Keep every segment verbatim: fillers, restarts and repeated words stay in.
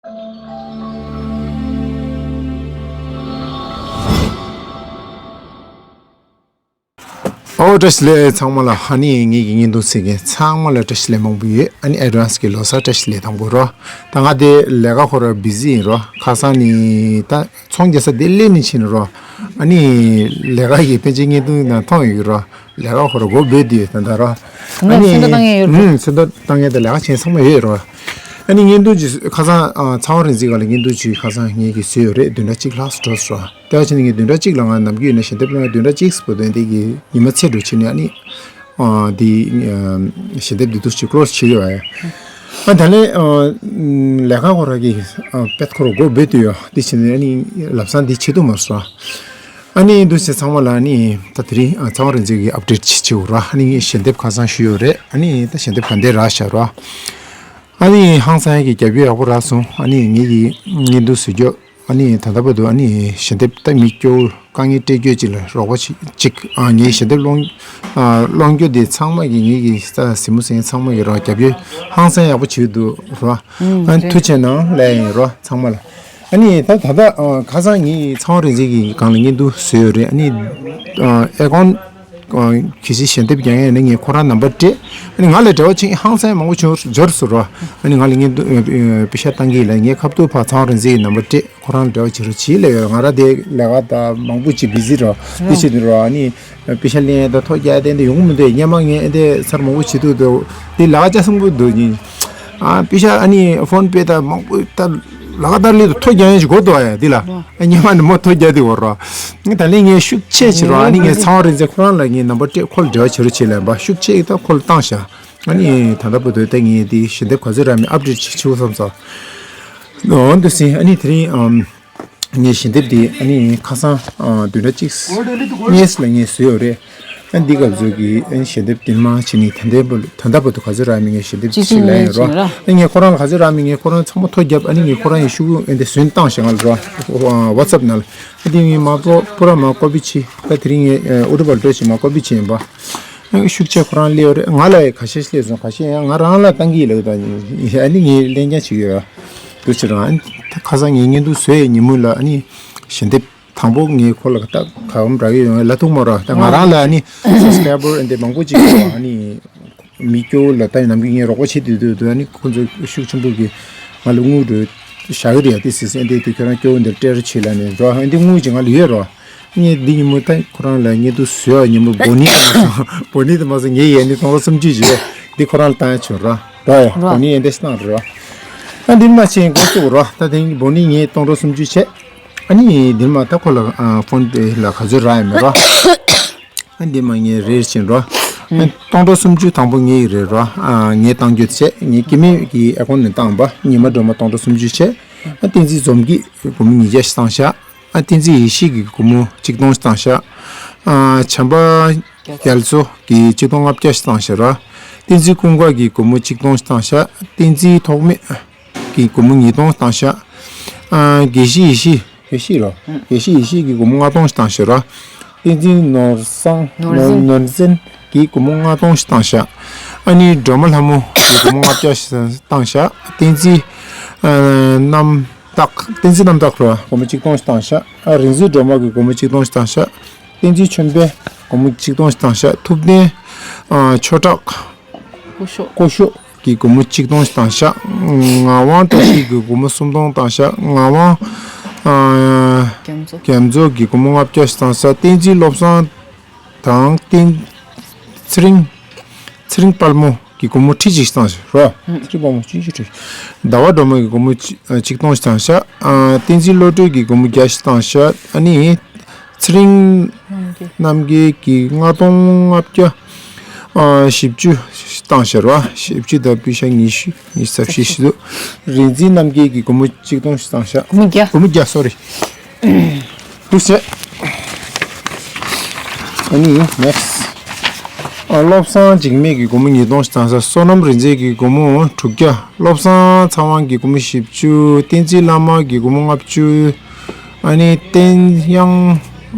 ཨོ་བཀྲ་ཤིས་བདེ་ལེགས་ཚང་མ་ལ། ཨ་ནི་ངེད་ཀྱི་བརྙན་ཐུང་གཟིགས་མཁན་ཚང་མ་ལ་བཀྲ་ཤིས་བདེ་ལེགས་མང་པོ་ཡོད། ཨ་ནི་ཨེ་ཌ་ཝན་སི་གི་ལོ་གསར་བཀྲ་ཤིས་བདེ་ལེགས་དང་པོ་རོ། ད་ང་དེ་ལས་ཀ་ཁོ་ར་བི་ཟི་ཡིན་རོ། ཁ་སང་ནི་ད་ཚོང་རྒྱག་ས་དེ་སླེབས་ནས་ཕྱིན་རོ། ཨ་ནི་ལས་ཀ་གི་ཕན་ཆད་བརྙན་ཐུང་ནང་མཐོང་ཡོད་རོ། ལས་ཀ་ཁོ་ར་སྒོ་བུད་དུས་ད་ད་རོ། ཨ་ནི་སེམས་ཐག་བཏང་ཡས་ཡོད་རོ། ཨུམ། སེམས་ཐག་བཏང་ཡས་ད་ལས་ཀ་བྱེད་ཚང་མ་ཡོད་རོ། ཨ་ནི་བརྙན་ཐུང་ཅིག་ཁ་སང་ཨ་ཚེ་དབང་རིག་འཛིན་སྒང་ལ་བརྙན་ཐུང་ཅིག་ཁ་སང་ངེད་ཀྱིས་བཟོས་ཡོད་རེད། བདུན་ཕྲག་གཅིག་ལྷག་འགྲོ་སོང་། དེ་བ་ཕྱིན་ནས་ངས་བདུན་ཕྲག་གཅིག་ལ་ང་ནམ་རྒྱུན་ཡིན་ན་ཞལ་འདེབས་སློང་ཡ་བདུན་ཕྲག་གཅིག་བར་དུ་འདི་གི་ཉི་མ་ཚེས་དྲུག་ཕྱིན་ནས་ཨ་ནི། ཨ་འདི་ཨ་ཞལ་འདེབས་འདི་དུས་ཅིག་ཀློ་སི་བྱེད་ཡོད་ཨ། ཨ་ད་ལན་ཨ་ལས་ཀ་ཁོ་ར་གི་ཨ་དཔེ་ཁོ་ར་སྒོ་བུད་དུས་ཡོད་འདི་ཕྱིན་ནས་ཨ་ནི་ལམ་སང་འདི་བྱེད་ཐུབ་མ་སོང་། ཨ་ནི་འདུ་བྱེད་ཚང་མ་ལ་ཨ་ནི་ད་དེ་རིང་ཨ་ཚེ་དབང་རིག་འཛིན་གྱི་ཨབ་ཌེཊ་ཅིག་བྱེད་འོ་ར། ཨ་ནི་ངས་ཞལ་འདེབས་ཁ་སང་ཞུས་ཡོད་རེད། ཨ་ནི་ད་ཞལ་འདེབས་ག་འདྲས་རག་ཤག་ར། ཨ་ནི་ཧང་སང་ཡ་གི་རྒྱབ་སྐྱོར་ཡག་པོ་རག་སོང་། ཨ་ནི་ངེད་ཀྱི་བརྙན་ཐུང་བཟོ་རྒྱུ། ཨ་ནི་ད་ལྟ་བར་དུ་ཨ་ནི་ཞལ་འདེབས་ད་མི་སྐྱོ་བོ་དཀའ་ངལ་འཕྲད་རྒྱུ་ཅིག་ལ་རོགས་པ་ཅིག་ཅིག་ཨ་ངའི་ཞལ་འདེབས་སློང་ཨ་སློང་རྒྱུ་དེ་ཚང་མ་གི་ངེད་ཀྱི་ས་གཟིགས་མོ་གཟིགས་མཁན་ཚང་མ་གི་རོགས་རྒྱབ་སྐྱོར་ཧང་སང་ཡག་པོ་བྱེད་འདུག་རོ། ཨ་ནི་ཐུགས་རྗེ་གནང་ལབ་ཡིན་རོ་ཚང་མ་ལ། ཨ་ནི་ད་ད་ལྟ་ཨ་ཁ་སང་ངས་ཚེ་དབང་རིག་འཛིན་གྱི་སྒང་ལ་བརྙན་ཐུང་བཟོས་ཡོད་རེད། ཨ་ནི་ཨ་ཨེ་ཀོན་གལ་སྲིད་ཞལ་འདེབས་རྒྱག་མཁན་ཡོད་ན་ངས་ཁོ་རང་ནམ་བར་སྤྲད། ཨ་ནི་ང་ལ་འབྲེལ་བ་བྱེད་མཁན་ཧང་སང་མང་པོ་བྱུང་འབྱོར་སོང་རོ། ཨ་ནི་ང་ལ་བརྙན་ཐུང་ཨ་ཨ་པེ་ཤག་བཏང་གི་ཡིན་ལབ། ངས་ཁ་ཐུག་ཕར་ཚེ་དབང་རིག་འཛིན་གྱི་ནམ་བར་སྤྲད། ཁོ་རང་ལ་འབྲེལ་བ་བྱེད་རོགས་བྱེད་ལབ་ཡོད། ང་རང་དེ་ལས་ཀ་དང་མང་པོ་ཅིག་བི་ཟི་རོ། དེ་བྱེད་དུས་རོ་ཨ་ནི་པེ་ཤག་ལེན་ཡས་དང་ཐོ་རྒྱག་ཡས་དེ་འདྲ་ཡོང་གི་མི་འདུག་སྔོན་མ་ངས་ཨེ་འདྲ་ཚར་མང་པོ་བྱེད་དུས་འདུག་དེ་ལས་ཀ་ལྕགས་སྲིན་པོ་འདུག་ཡིན། ཨ་པེ་ཤག་ཨ་ནི་ཕོན་པེ་དང་མང་པོ་ད་ལས་ཀ་ད་ལས་དུ་ཐོ་རྒྱག་ཡས་ཅིག་དགོས་འདུག་ཨ་ཡ་འདི་ལ། ཨ་སྔོན་མ་ནས་མོ་ཐོ་རྒྱག་དེ་འོ་རོ། ངས་ད་ལན་ངས་ཤུགས་ཆེ་བྱེད་རོགས། ཨ་ནི་ངས་ཚེ་དབང་རིག་འཛིན་ཁོ་རང་ལ་ངས་ནམ་བར་སྤྲད། ཁོ་ལ་འབྲེལ་བ་བྱེད་རོགས་བྱེད་ལབ་པ་ཤུགས་ཆེ་ད་ཁོ་ལ་བཏང་ཤག་ཨ་ནི་ད་ལྟ་བར་དུ་ད་ངས་འདི་ཞལ་འདེབས་ག་ཚོད་རག་མིན་ཨབ་ཌེཊ་ཅིག་བྱེད་དགོས་བསམ་སོང་། འོ་འདུག་སེ་ཨ་ནི་དེ་རིང་ཨམ་ངས་ཞལ་འདེབས་འདི་ཨ་ནི་ཁ་སང་ཨ་བདུན་ཕྲག་གཅིག་གཉིས་ལ་ངས་བཟོས་ཡོད་རེད། ཨ་འདི་སྐབས་བཟོས་ཀྱི་ཨ་ནི་ཞལ་འདེབས་འདི་མ་བྱས་ནས་ད་ལྟའི་བར་ད་ལྟ་བར་དུ་ག་ཚོད་རག་མིན་ངས་ཞལ་འདེབས་ཅིག་ལབ་ཡིན་རོ། ཨ་ངས་ཁོ་རང་ལ་ག་ཚོད་རག་མིན་ངས་ཁོ་རང་ཚང་མ་ཐོ་བརྒྱབ། ཨ་ནི་ངས་ཁོ་རང་ཡི་ཤོག་གུ་ཨ་འདི་བཟོས་བཏང་ཞེས་ང་ལ་རོ། ཝ་ཊི་སེབ་ནང་ལ། ཨ་འདི་ངས་མ་པོ་པོ་ར་མ་ཀོ་པི་བྱས། ད་དེ་རིང་ངས་ཨ་ཨུ་ཏུ་བལ་ཏོ་ཞིག་མ་ཀོ་པི་བྱས་ཡིན་པ། ཤུགས་ཆེ་ཁོ་རང་སླེབས་ཡོད་རེད། ང་ལ་ཡང་ཁ་ཤས་སླེབས་སོང་། ཁ་ཤས་ཡང་ང་རང་ལ་བཏང་གི་ཡིན་ལབ་ད། ཨ་ནི་ངས་ལེན་རྐྱང་བྱེད་ཀྱི་ཡོད། དུ་ཕྱིར་རང་ཨ་ནི་ཁ་སང་ངས་བརྙན་ཐུང་བཟོས་ཡས་ཉིན་མོ་ལ་ཨ་ནི་ཞལ་འདེབས་དང་པོ་ངས་ཁོ་ལ་ད་ག་བམ་རག་གི་ཡོད་ལ་ཐུག་མ་ར། ད་ང་རང་ལ་ཨ་ནི་སབ་སི་ཀ་རའི་བར་ཨ་འདི་མང་པོ་ཅིག་ཡོད། ཨ་ནི་མི་སྐྱོ་བོ་ལ་ད་ནམ་རྒྱུན་ངས་རོགས་པ་བྱེད་དུས་དུས་དུས་ཨ་ནི་ཁོ་ཚོ་ཤུགས་ཆེན་པོ་གིས་ང་ལ་དངུལ་འགྲོ་བཞག་གི་རེད་ཡ། དེ་སྲིད་ཨ་འདི་དུས་ཁྱོད་རང་སྐྱོ་བོ་འདིར་སྤྲད་རོགས་བྱེད་ལབ་ནས་རོ། ཨ་འདི་དངུལ་ཅིག་ང་ལ་ཡོད་རོ། ངས་འདི་ཉིན་མོ་ད་ཁོ་རང་ལ་བརྙན་ཐུང་བཟོས་པ་ཉིན་མོ་བོ་ནི་དེ་མ་སོང་། བོ་ནི་དེ་མ་སོང་ངས་ཡས་ནི་སྟོང་ཕྲག་སུམ་ཅུ་བྱས། འདི་ཁོ་རང་ལ་བཏང་ཡ་བྱུང་ར། ར་ཡ་ར། བོ་ནི་ཡས་འདི་བཏང་ར། ཨ་འདི་མ་ཕྱིན་འགོ་བཙུགས་ར། ད་དེང་བོ་ནི་ངས་སྟོང་ཕྲག་སུམ་ཅུ་བྱས། ཨ་ནི་འདི་མ་ད་ཁོ་ལ་ཨ་ཕོན་པེ་ལ་ག་ཚོད་རག་ཡ་མེད་ར། ཨ་འདི་མ་ངས་རེད་ཕྱིན་ར། ཨ་སྟོང་ཕྲག་སུམ་ཅུ་དང་པོ་ངའི་རེད་ར། ཨ་ངས་བཏང་རྒྱུ་བྱས། ངས་སྐྱེ་དམན་གྱི་ཨེ་ཀོན་ནས་བཏང་པ། ཉི་མ་སྒྲོལ་མ་སྟོང་ཕྲག་སུམ་ཅུ་བྱས། ཨ་བསྟན་འཛིན་འཛོམས་སྐྱིད་སྒོར་མོ་ཉིས་བརྒྱ་ཞིག་བཏང་ཤག་ཨ་བསྟན་འཛིན་ཡེ་ཤེས་ཀྱིས་སྒོར་མོ་གཅིག་སྟོང་ཞིག་བཏང་ཤག་ཨ་བྱམས་པ་རྒྱ་མཚོ་གིས་གཅིག་སྟོང་ལྔ་བརྒྱ་ཞིག་བཏང་ཤག་ར། བསྟན་འཛིན་ཀུན་དགའ་གིས་སྒོར་མོ་གཅིག་སྟོང་ཞིག་བཏང་ཤག་བསྟན་འཛིན་ཐོགས་མེད་ཀྱིས་སྒོར་མོ་ཉིས་སྟོང་ཞིག་བཏང་ཤག་ཨ་དགེ་བཤེས་ཡེ་ཤེས། དགེ་བཤེས་ར། དགེ་བཤེས་ཡེ་ཤེས་ཀྱིས་སྒོར་མོ་ལྔ་སྟོང་ཞིག་བཏང་ཤག་ར། བསྟན་འཛིན་ནོར་བཟང་ནོར་ནོར་ནོར་འཛིན་གྱིས་སྒོར་མོ་ལྔ་སྟོང་ཞིག་བཏང་ཤག་ཨ་ནི་སྒྲོལ་མ་ལྷ་མོ་གིས་སྒོར་མོ་ལྔ་བརྒྱ་ཞིག་བཏང་ཤག་བསྟན་འཛིན་ཨ་རྣམ་དག་བསྟན་འཛིན་རྣམ་དག་ར་སྒོར་མོ་གཅིག་སྟོང་ཞིག་བཏང་ཤག་ཨ་རིག་འཛིན་སྒྲོལ་མ་གིས་སྒོར་མོ་གཅིག་སྟོང་ཞིག་བཏང་ཤག་བསྟན་འཛིན་ཆོས་འཕེལ་སྒོར་མོ་གཅིག་སྟོང་ཞིག་བཏང་ཤག་ཐུབ་བསྟན་ཨ་ཆོས་གྲགས་སྐུ་ཤོག་སྐུ་ཤོག་གིས་སྒོར་མོ་གཅིག་སྟོང་ཞིག་བཏང་ཤག་ངག་དབང་བཀྲ་ཤིས་ཀྱིས་སྒོར་མོ་སུམ་སྟོང་བཏང་ཤག་ངག་དབང་ཨ་རྒྱ་མཚོ་རྒྱ་མཚོ་གིས་སྒོར་མོ་ལྔ་བརྒྱ་ཞིག་བཏང་ཤག་བསྟན་འཛིན་བློ་བཟང་དང་བསྟན་ཚེ་རིང་ཚེ་རིང་དཔལ་མོ་གིས་སྒོར་མོ་ཁྲི་གཅིག་ཞིག་བཏང་ཤག་ར། ཚེ་རིང་དཔལ་མོ་ཁྲི་གཅིག་ཁྲི། ཟླ་བ་སྒྲོལ་མ་གིས་སྒོར་མོ་གཅིག་ཨ་གཅིག་སྟོང་ཞིག་བཏང་ཤག་ཨ་བསྟན་འཛིན་བློ་གྲོས་ཀྱིས་སྒོར་མོ་བརྒྱ་ཞིག་བཏང་ཤག་ཨ་ནི་ཚེ་རིང་རྣམ་རྒྱལ་གྱིས་ལྔ་སྟོང་ལྔ་བརྒྱ་ཨ་བཞི་བཅུ་བཏང་ཤག་ར། བཞི་བཅུ་དང་པེ་ཤག་ཉི་ཤུ་ཉི་ཤུ་རྩ་བཞི་བཞི་བཅུ། རིག་འཛིན་རྣམ་རྒྱལ་གྱིས་སྒོར་མོ་གཅིག་སྟོང་ཞིག་བཏང་ཤག་སྒོར་མོ་བརྒྱ། སྒོར་མོ་བརྒྱ། སོ་རི། འདུག་སེ། ཨ་ནི་ནེགསི། ཨ་བློ་བཟང་འཇིགས་མེད་ཀྱིས་སྒོར་མོ་ཉིས་སྟོང་ཞིག་བཏང་ཤག་བསོད་ནམས་རིག་འཛིན་གྱིས་སྒོར་མོ་དྲུག་བརྒྱ། བློ་བཟང་ཚེ་དབང་གིས་སྒོར་མོ་བཞི་བཅུ། བསྟན་འཛིན་བླ་མ་གིས་སྒོར་མོ་ལྔ་བཅུ། ཨ་ནི་བསྟན་དབྱངས།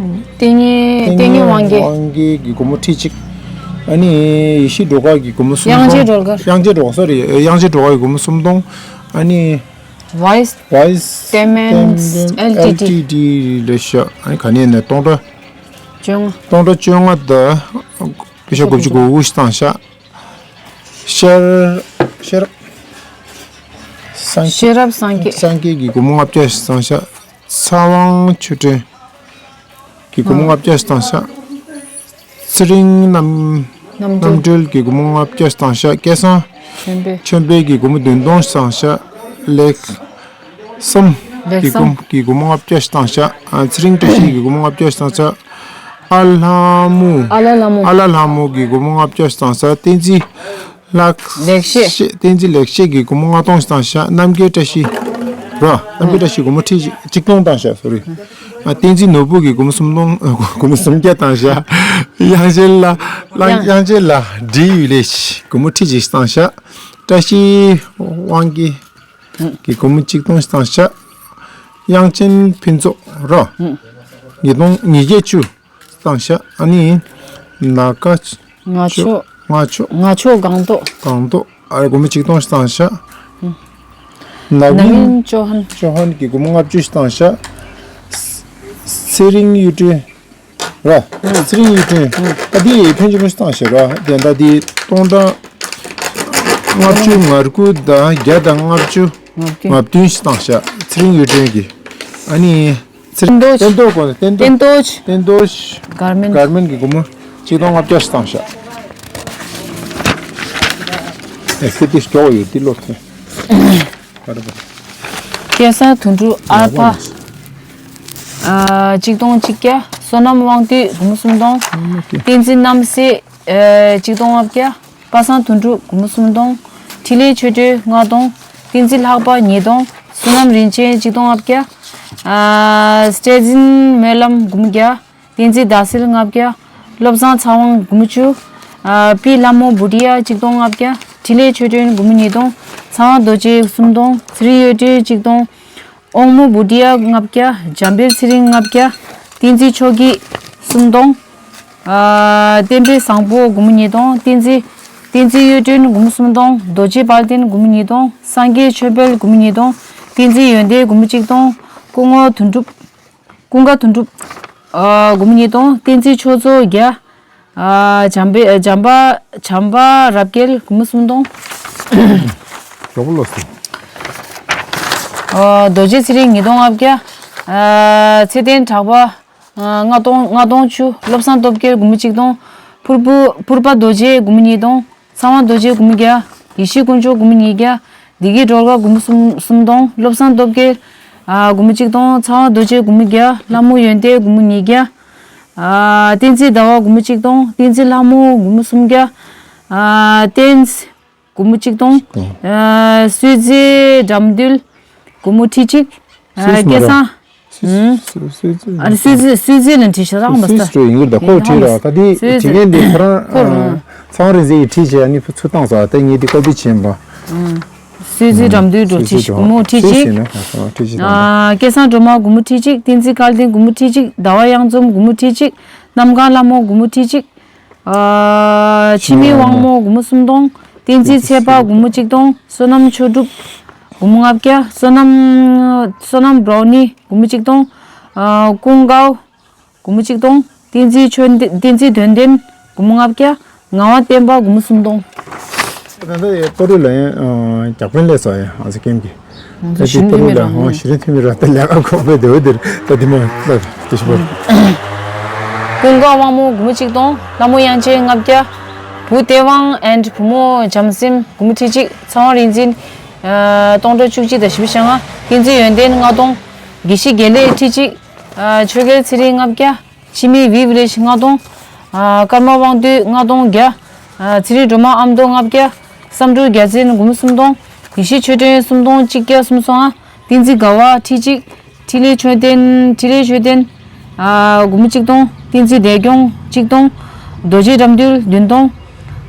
བསྟན་དབྱངས་དབང་རྒྱལ། དབང་རྒྱལ་གྱིས་སྒོར་མོ་ཁྲི་གཅིག་ཨ་ནི་ཡེ་ཤེས་སྒྲོལ་དཀར་གྱིས་སྒོར་མོ་སུམ་སྟོང་། དབྱངས་ཅན་སྒྲོལ་དཀར། དབྱངས་ཅན་སྒྲོལ་དཀར། སོ་རི། དབྱངས་ཅན་སྒྲོལ་དཀར་གྱིས་སྒོར་མོ་སུམ་སྟོང་། ཨ་ནི། Vice Vice Temen Temen L T D L T D ལས་ཤོག་ཨ་ནི་ག་ནས་ནས་སྟོང་ཕྲག་བཅོ་ལྔ། སྟོང་ཕྲག་བཅོ་ལྔ་དང་པེ་ཤ་དགུ་བཅུ་གོ་དགུ་ཞིག་བཏང་ཤག་ཤར་ཤར་སངས་ཤེས་རབ་སངས་རྒྱས། སངས་རྒྱས་ཀྱི་སྒོར་མོ་ལྔ་བརྒྱ་ཞིག་བཏང་ཤག་ཚ་དབང་ཆོས་སྒྲོན་གྱི་སྒོར་མོ་ལྔ་བརྒྱ་ཞིག་བཏང་ཤག་ཚེ་རིང་རྣམ་རྣམ་གྲོལ། རྣམ་གྲོལ་གྱི་སྒོར་མོ་ལྔ་བརྒྱ་བཏང་ཤག་སྐལ་བཟང་ཆོས་འཕེལ། ཆོས་འཕེལ་གྱི་སྒོར་མོ་བདུན་སྟོང་བཏང་ཤག་ལེགས་བསམ་ལེགས་གྱི་བསམ། སྒོར་གྱི་སྒོར་མོ་ལྔ་བརྒྱ་བཏང་ཤག་ཨ་ཚེ་རིང་བཀྲ་ཤིས་ཀྱི་སྒོར་མོ་ལྔ་བརྒྱ་བཏང་ཤག་ཨ་ལྷ་མོ། ཨ་ལ་ལྷ་མོ། ཨ་ལ་ལྷ་མོ་གི་སྒོར་མོ་ལྔ་བརྒྱ་བཏང་ཤག་བསྟན་འཛིན་ལགས། ལེགས་བཤད། བསྟན་འཛིན་ལེགས་བཤད་ཀྱི་སྒོར་མོ་ལྔ་སྟོང་བཏང་ཤག་རྣམ་རྒྱལ་བཀྲ་ཤིས། རོ། རྣམ་རྒྱལ་བཀྲ་ཤིས་སྒོར་མོ་ཁྲི་གཅིག་སྟོང་བཏང་ཤག་སོ་རི། ཨ་བསྟན་འཛིན་ནོར་བུ་གིས་སྒོར་མོ་སུམ་སྟོང་སྒོར་མོ་སུམ་བརྒྱ་བཏང་ཤག་དབྱངས་ཅན་ལགས། དབྱངས་དབྱངས་ཅན་ལགས་འབྲི་ཡུལ་ལས་སྒོར་མོ་ཁྲི་གཅིག་བཏང་ཤག་བཀྲ་ཤིས་དབང་རྒྱལ་གྱིས་སྒོར་མོ་གཅིག་སྟོང་བཏང་ཤག་དབྱངས་ཅན་ཕུན་ཚོགས་རོ། ཉིས་སྟོང་ཉིས་བརྒྱ་བཅུ། བཏང་ཤག་ཨ་ནི། ན་ཀ་ང་ཕྱོགས། ང་ཕྱོགས། ང་ཕྱོགས་སྒང་ཏོག་སྒང་ཏོག་ཨ་རེ་སྒོར་མོ་གཅིག་སྟོང་ཞིག་བཏང་ཤག་ན་ན་ཝིན་ཝིན་ཅོ་ཧན། ཅོ་ཧན་གྱིས་སྒོར་མོ་ལྔ་བཅུ་ཞིག་བཏང་ཤག་ཚེ་རིང་གཡུ་སྒྲོན། ར། ཚེ་རིང་གཡུ་སྒྲོན། ཨ་འདི་ཕོན་ཆེན་པོ་ཞིག་བཏང་ཤག་ར་དེ་འདྲ་འདི་སྟོང་ཕྲག་ལྔ་བཅུ་ང་དགུ་དང་བརྒྱ་དང་ལྔ་བཅུ་ང་བདུན། ང་བདུན་ཞིག་བཏང་ཤག་ཚེ་རིང་གཡུ་སྒྲོན་གྱིས། ཨ་ནི། ཚེ་བསྟན་རྡོར། བསྟན་རྡོར་གོ་བསྟན་རྡོར། བསྟན་རྡོར། བསྟན་རྡོར། གར་མེན། གར་མེན་གྱིས་སྒོར་མོ་གཅིག་སྟོང་ལྔ་བརྒྱ་ཞིག་བཏང་ཤག་ཨེ་ཁྱོད་འདི་སྐྱོ་བོ་ཡོད་འདི་ལོ་ཚེ། ག་རེ་བ། སྐལ་བཟང་དོན་གྲུབ་ཨར་ཕ། ཨ་གཅིག་སྟོང་གཅིག་བརྒྱ། བསོད་ནམས་དབང་འདུས་སྒོར་མོ་སུམ་སྟོང་། བསྟན་འཛིན་རྣམ་སྲས་ཨ་གཅིག་སྟོང་ལྔ་བརྒྱ། པ་སངས་དོན་གྲུབ་སྒོར་མོ་སུམ་སྟོང་། འཕྲིན་ལས་ཆོས་སྒྲོན་ལྔ་སྟོང་། བསྟན་འཛིན་ལྷག་པ་ཉིས་སྟོང་། བསོད་ནམས་རིན་ཆེན་གཅིག་སྟོང་ལྔ་བརྒྱ། ཨ་བསྟན་འཛིན་སྨོན་ལམ་སྒོར་མོ་བརྒྱ། བསྟན་འཛིན་ཟླ་གསལ་ལྔ་བརྒྱ། བློ་བཟང་ཚེ་དབང་སྒོར་མོ་བཅུ། ཨ་པི་ལྷ་མོ་བུ་ཏི་ཡ་གཅིག་སྟོང་ལྔ་བརྒྱ། འཕྲིན་ལས་ཆོས་སྒྲོན་སྒོར་མོ་ཉིས་སྟོང་། ཚེ་དབང་རྡོ་རྗེ་སུམ་སྟོང་། ཚེ་རིང་གཡུ་སྒྲོན་གཅིག་སྟོང་། དབང་མོ་བུ་ཏི་ཡ་ལྔ་བརྒྱ། འཇམ་དཔལ་ཚེ་རིང་ལྔ་བརྒྱ། བསྟན་འཛིན་ཆོས་སྐྱིད་སུམ་སྟོང་། ཨ་བསྟན་པའི་བཟང་པོ་སྒོར་མོ་ཉིས་སྟོང་། བསྟན་འཛིན། བསྟན་འཛིན་གཡུ་སྒྲོན་སྒོར་མོ་སུམ་སྟོང་། རྡོ་རྗེ་དཔལ་ལྡན་སྒོར་མོ་ཉིས་སྟོང་། སངས་རྒྱས་ཆོས་འཕེལ་སྒོར་མོ་ཉིས་སྟོང་། བསྟན་འཛིན་ཡོན་ཏན་སྒོར་མོ་གཅིག་སྟོང་། སྐུ་ངོ་དོན་གྲུབ། ཀུན་དགའ་དོན་གྲུབ། ཨ་སྒོར་མོ་ཉིས་སྟོང་། བསྟན་འཛིན་ཆོས་མཚོ་བརྒྱ། ཨ་བྱམས་པའི་བྱམས་པ་བྱམས་པ་རབ་རྒྱལ་སྒོར་མོ་སུམ་སྟོང་། མགྱོགས་པོ་ལོ་སི། ཨ་རྡོ་རྗེ་ཚེ་རིང་ཉིས་སྟོང་ལྔ་བརྒྱ། ཨ་ཚེ་བརྟན་གྲགས་པ། ལྔ་སྟོང་ལྔ་སྟོང་བཅུ། བློ་བཟང་སྟོབས་རྒྱལ་སྒོར་མོ་གཅིག་སྟོང་། ཕུར་བུ་ཕུར་པ་རྡོ་རྗེ་སྒོར་མོ་ཉིས་སྟོང་། ཚངས་དབང་རྡོ་རྗེ་སྒོར་མོ་བརྒྱ། ཡེ་ཤེས་དཀོན་མཆོག་སྒོར་མོ་ཉིས་བརྒྱ། བདེ་སྐྱིད་སྒྲོལ་དཀར་སྒོར་མོ་གསུམ་གསུམ་སྟོང་། བློ་བཟང་སྟོབས་རྒྱལ་ཨ་སྒོར་མོ་གཅིག་སྟོང་། ཚངས་དབང་རྡོ་རྗེ་སྒོར་མོ་བརྒྱ། ལྷ་མོ་ཡོན་ཏན་སྒོར་མོ་ཉིས་བརྒྱ། ཨ་བསྟན་འཛིན་ཟླ་བ་སྒོར་མོ་གཅིག་སྟོང་། བསྟན་འཛིན་ལྷ་མོ་སྒོར་མོ་སུམ་བརྒྱ། ཨ་བསྟན་སྒོར་མོ་གཅིག་སྟོང་། ཨ་བསོད་རྩེ་དགྲ་འདུལ་སྒོར་མོ་ཁྲི་གཅིག་ཨ་སྐལ་བཟང་། ཨ་བསོད་རྩེ་བསོད་རྩེ་ལ་བྲིས་ཤག་རང་མ་སུད་སི་འགྲོ་ཡིན་གྱི་འདུག་ཁོ་བྲིས་ར་ཁ་དེ་བྲིས་མཁན་དེ་ཁོ་རང་ཚང་རིག་འཛིན་གྱིས་བྲིས་བྱས་ཨ་ནི་ཚུར་བཏང་སོང་། ད་ངས་དེ་ཀོ་པི་བྱས་པ། བསོད་རྩེ་དགྲ་འདུལ་འགྲོ་བྲིས་ཤིག་སྒོར་མོ་ཁྲི་གཅིག་ཨ་སྐལ་བཟང་སྒྲོལ་མ་སྒོར་མོ་ཁྲི་གཅིག་བསྟན་འཛིན་སྐལ་ལྡན་སྒོར་མོ་ཁྲི་གཅིག་ཟླ་བ་གཡང་འཛོམས་སྒོར་མོ་ཁྲི་གཅིག་རྣམ་དཀར་ལྷ་མོ་སྒོར་མོ་ཁྲི་གཅིག་ཨ་འཆི་མེད་དབང་མོ་སྒོར་མོ་སུམ་སྟོང་། བསྟན་འཛིན་ཚེ་དཔག་སྒོར་མོ་གཅིག་སྟོང་། བསོད་ནམས་ཆོས་གྲུབ་སྒོར་མོ་ལྔ་བརྒྱ། བསོད་ནམས་བསོད་ནམས་བྲོ་ནི་སྒོར་མོ་གཅིག་སྟོང་། ཨ་ཀུན་དགའ་སྒོར་མོ་གཅིག་སྟོང་། བསྟན་འཛིན་ཆོས་བསྟན་འཛིན་དོན་ལྡན་སྒོར་མོ་ལྔ་བརྒྱ། ངག་དབང་བསྟན་པ་སྒོར་མོ་སུམ་སྟོང་། ད་ལྟ་ཡ་ཏོ་རི་ལ་ཡང་རྒྱག་ཕན་ལས་སོ་ཡ་ཨ་ཙི་ཀེམ་གི་ད་ཅི་ཏོ་རི་ལ་ཧོ་ཞི་རི་ཐི་མི་ར་ད་ལས་ཀ་ཁོ་པའི་དེ་བོ་དེར་ད་དེ་མོ་ལ་དེ་ཤི་བར། ཀུན་དགའ་དབང་མོ་སྒོར་མོ་གཅིག་སྟོང་། ལྷ་མོ་དབྱངས་ཅན་ལྔ་བརྒྱ། བུ་སྟེས་དབང་and བུ་མོ་བྱམས་སེམས་སྒོར་མོ་ཁྲི་གཅིག་ཚེ་དབང་རིག་འཛིན་སྟོང་ཕྲག་བཅུ་གཅིག་དང་བཞི་བཅུ་ཞེ་ལྔ། བསྟན་འཛིན་ཡོན་ཏན་ལྔ་སྟོང་། དགེ་བཤེས་དགེ་ལེགས་ཁྲི་གཅིག་ཆོས་རྒྱལ་ཚེ་རིང་ལྔ་བརྒྱ། འཆི་མེད་བི་བི་ལེ་ཤི་ལྔ་སྟོང་། ཨ་ཀརྨ་དབང་འདུས་ལྔ་སྟོང་བརྒྱ། ཨ་ཚེ་རིང་སྒྲོལ་མ་ཨ་མདོ་ལྔ་བརྒྱ། བསམ་འགྲུབ་རྒྱལ་མཚན་སྒོར་མོ་སུམ་སྟོང་། ཡེ་ཤེས་ཆོས་སྒྲོན་སུམ་སྟོང་གཅིག་བརྒྱ་སུམ་སོང་ཨ། བསྟན་འཛིན་དགའ་བ་ཁྲི་གཅིག་འཕྲིན་ལས་ཆོས་ལྡན་འཕྲིན་ལས་ཆོས་ལྡན། ཨ་སྒོར་མོ་གཅིག་སྟོང་། བསྟན་འཛིན་བདེ་སྐྱོང་གཅིག་སྟོང་། རྡོ་རྗེ་དགྲ་འདུལ་བདུན་སྟོང་།